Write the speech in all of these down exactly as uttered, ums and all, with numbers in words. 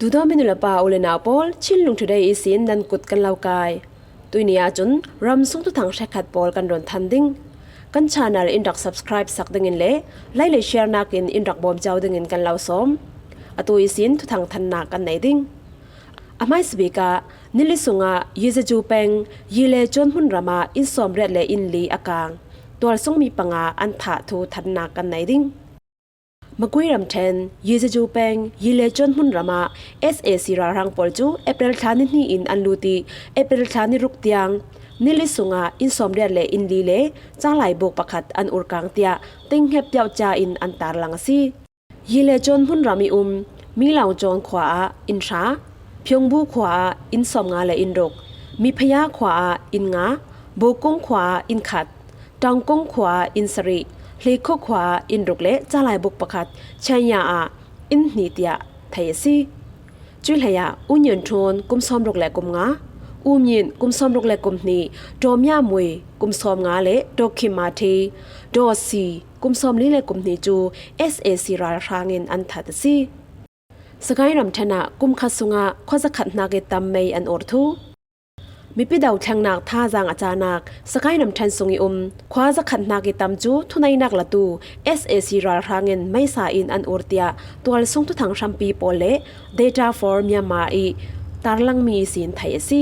Duhdawm i nu le pa u le nau pawl, Chinlung Today ihsin nan kut kan lo kai. Tuini ah cun ramsung thuthang hrekkhat pawl kan run than ding. Kan channel in rak subscribe sak dingin le like le share nakin in rak bawm cio dingin kan lo sawm. Atu ihsin thuthang thannak kan nei ding. A hmaisa bik ah Nili sungah Yezeju peng Yile Cuan hmunram ah inn sawmriat le inn li a kang, tualsungmi panga an thah thu thannak kan nei ding. Magui ramṭhen Yezeju peng Yile Cuan hmunram ah S A C ralhrang pawl cu April thla ni hnih in an lut i April thla ni ruk tiang Nili sungah inn sawmriat le inn li le calaibuk pakhat an ur kang tiah tinghep tiauh ca in an tarlang a si. Yile Cuan hmunram i um Milaung Cawn khua ah inn hra, Phiongbu khua ah inn sawmnga le inn ruk, Miphaya khua ah inn nga, Bokung khua ah inn khat, Tangkung khua ah inn sarih, Hlikhu khua ah inn ruk le calaibuk pakhat, Chanya ah inn hnih tiah thei a si. Cuih hleiah U Nyian Ṭhun kum sawmruk le kum nga, U Myin kum sawmruk le kum hnih, Daw Mya Mui kum sawmnga le Daw Khim Ma Thi, Daw Si kum sawmli le kum hnih cu S A C ralhrang in an that a si. Sagaing ramṭhen ah kum khat sungah khuazakhat hnak i tam mei an ur thu. Mipi dothlengnak thazaang a cahnak Sagaing ramṭhen sung i um khuazakhat hnak i tam cu thuneihnak latu S A C ralhrang in meisa in an ur tiah tualsung thuthang hrampi pawl le Data for Myanmar i tarlangmi ihsin theih a si.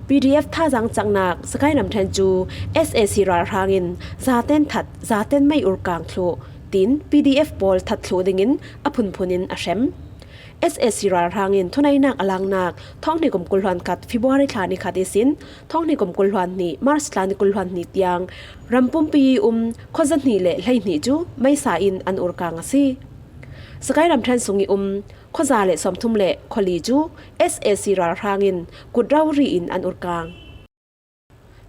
P D F thazaang caknak Sagaing ramṭhen cu S A C ralhrang in zaten that, zaten mei ur kang thluh, tiin P D F pawl that thluh dingin a phunphun in a hrem. S A C ralhrang in thuneihnak a langnak thonghnih kum kul hluan khat February thla ni khat ihsin thonghnih kum kul hluan hnih March thla ni kul hluan hnih tiang ram pumpi i um khuaza hnih le hleihnih cu meisa in an ur kang a si. Sagaing ramṭhen sung i um khuaza le sawmthum le khuali cu S A C ralhrang in kut rori in an ur kang.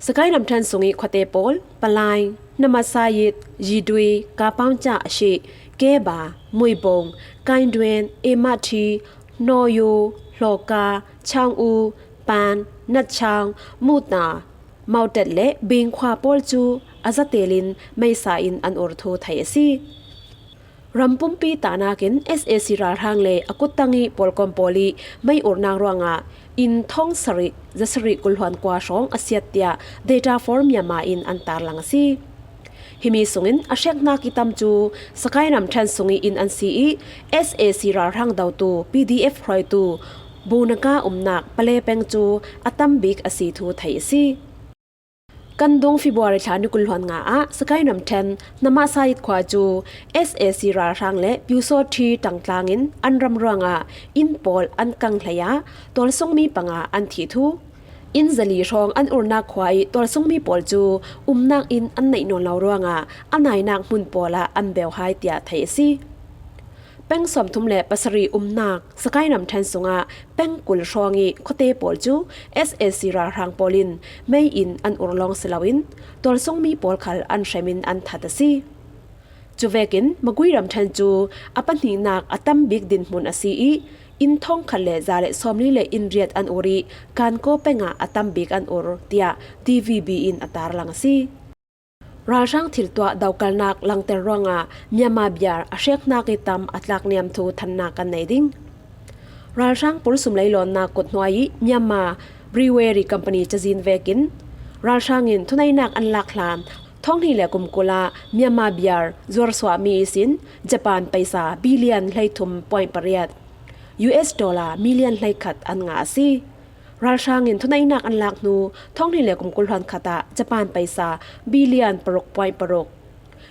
Sagaing ramṭhen sung i khuate pawl, Palai, Namasayit, Yidui, Kapaungca a si, Keba, Muibung, Kainduen, Emathi, Hnoyu, Hlawka, Changu, Pan, Natchang, Mutna, Mautet le Bing khua pawl cu a zatel in meisa in an ur thu theih a si. Ram pumpi tahnak in S A C ralhrang le a kuttang i pawlkom pawl i mei urnak ruangah inn thong sarih, zasarih kul hluan kua hrawng a siat tiah Data for Myanmar in an tarlang a si. Himi sungin a hrekhnak i tam cu Sagaing ramṭhen sung i inn an si i S A C ralhrang dotu P D F hruaitu Bunaka umnak Pale peng cu a tam bik a si thu theih a si. Kan dung February thla ni kul hluan nga ah Sagaing ramṭhen Namasayit khua cu S A C ralhrang le Pyusawṭhi ṭangtlang in an ram ruangah inn pawl an kang hlei ah tualsungmi panga an thih thu. Inn zali hrawng an urnak khua i tualsungmi pawl cu umnak inn an neih nawn lo ruangah a nainak hmun pawl ah an beu hai tiah theih a si. Peng sawmthum le pasarih umnak Sagaing ramṭhen sungah peng kul hrawng i khuate pawl cu S A C ralhrang pawl in mei in an ur lawng si loin tualsungmi pawl khal an hrem in an that a si. Cuvekin Magui ramṭhen cu a pahnihnak a tam bik dinhmun a si i inn thong khat le za le sawmli le inn riat an ur i Kankaw peng ah a tam bik an ur tiah D V B in a tarlang a si. Ralhrang thil tuah dokalnak langter ruangah Myanmar beer a hrekhnak i tam a tlakniam thu thannak kan nei ding. Ralhrang pulsum leilawnnak kut hnuai i Myanmar Brewery Company cazin vekin ralhrang in thuneihnak an lak hlan thonghnih le kum kul ah Myanmar beer zuarsuahmi ihsin Japan paisa billion hleithum point pariat, U S dollar million hleikhat an ngah a si. Ralhrang in thuneihnak an lak hnu thonghnih le kum kul hluan khat ah Japan paisa billion paruk point paruk,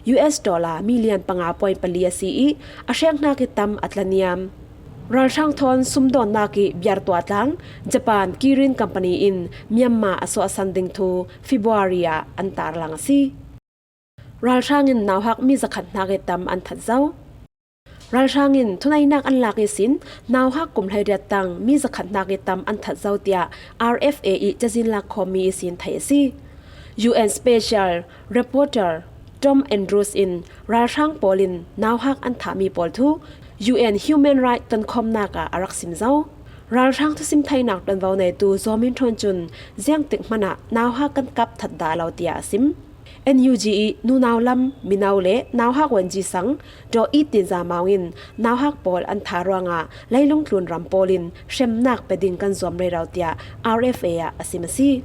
U S dollar million panga point pali a si i a hrekhnak i tam a tlaniam. Ralhrang thawn sumdawnnak i beer tuah tlang Japan Kirin Company in Myanmar a suahsan ding thu February ah an tarlang a si. Ralhrang in nauhak mi zakhat hnak i tam an that zo. Ralhrang in thuneihnak an lak ihsin nauhak kum hleiriat tang mi zakhat hnak i tam an that zo tiah R F A i cazin lak khawmmi ihsin theih a si. U N Special Reporter Tom Andrews in ralhrang pawl in nauhak an thahmi pawl thu U N Human Rights tonkhawmnak ah a rak sim zo. Ralhrang thusim theihnak ṭuanvo neitu Zaw Min Ṭhawn cun ziangtik hmanh ah nauhak kan kap that dah lo tiah a sim. N U G i nunau lam mino le nauhak wunci sang Daw It Tin Za Maung in nauhak pawl an tha ruangah leilung tlun ram pawlin hremnak pe ding kan zuam rero tiah R F A ah a sim a si.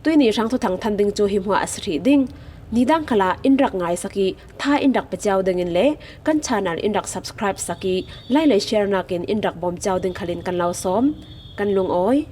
Tuini hrang thuthang than ding cu hi hmuah a si hrih ding. Nidang khalah in rak ngaisak i tha in rak pe cio dingin le kan channel in rak subscribe sak i like le share nakin in rak bawm cio ding khalin kan lo sawm. Kan lungawi.